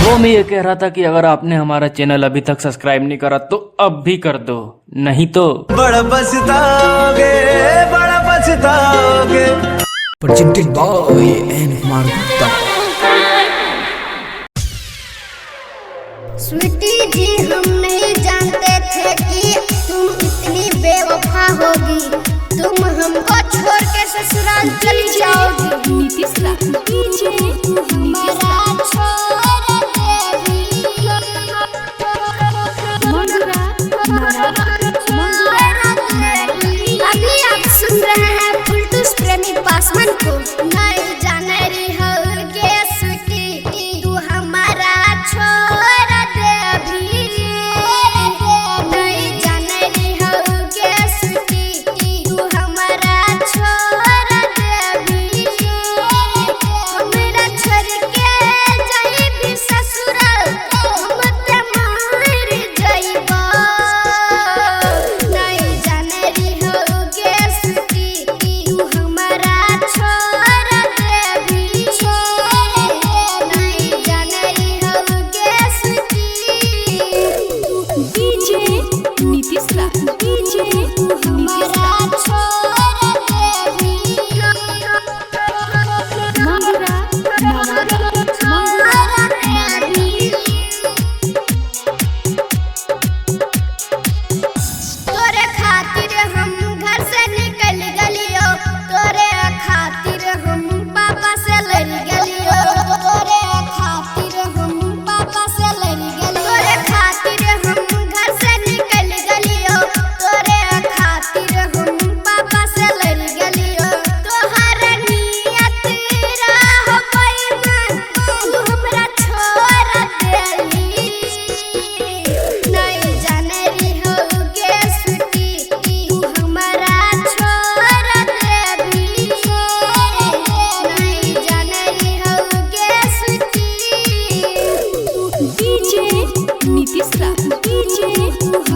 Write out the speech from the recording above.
वो मैं ये कह रहा था कि अगर आपने हमारा चैनल अभी तक सब्सक्राइब नहीं करा तो अब भी कर दो, नहीं तो बड़ा पछताओगे, बड़ा पछताओगे। Presented by N Kumar Gupta. Sweety जी, हम नहीं जानते थे कि तुम इतनी बेवफा होगी। तुम हमको छोड़ के ससुराल चली जाओगी। नीतीश राज, डीजे नीतीश राज, छोड़ देगी। मंगुरा नवादा, मंगुरा। अभी आप सुन रहे हैं फुलटूस प्रेमी पासवान को। नहीं जाने रही हो गे स्वीटी, तू हमारा छोड़ देगी। नहीं जाने रही हो गे स्वीटी, तू हमारा छोड़ देगी। हमरा छोड़ के जाइबी ससुराल, हम ते मर जाइबा। नहीं जाने रही हो गे स्वीटी, तू हमारा छोड़ देगी। नहीं जाने रही हो गे स्वीटी। डीजे नीतीश राज, डीजे नीतीश राज, छोड़ देगी। मंगुरा नवादा, मंगुरा। तोरे खातिर हम घर से निकल गलियो, तोरे खातिर हम पापा से लड़ गलियो, तोरे खातिर हम पापा से लड़ गलियो, तोरे खातिर हम घर से निकल गलियो, तोरे खातिर हम पापा से लड़ गलियो। तोहर नियत राह बेईमान, तू हमरा छोड़ देली। नहीं जाने रही हो गे स्वीटी, तू हमारा छोड़ देबी। नहीं जाने रही हो गे स्वीटी। डीजे नीतीश राज, डीजे नीतीश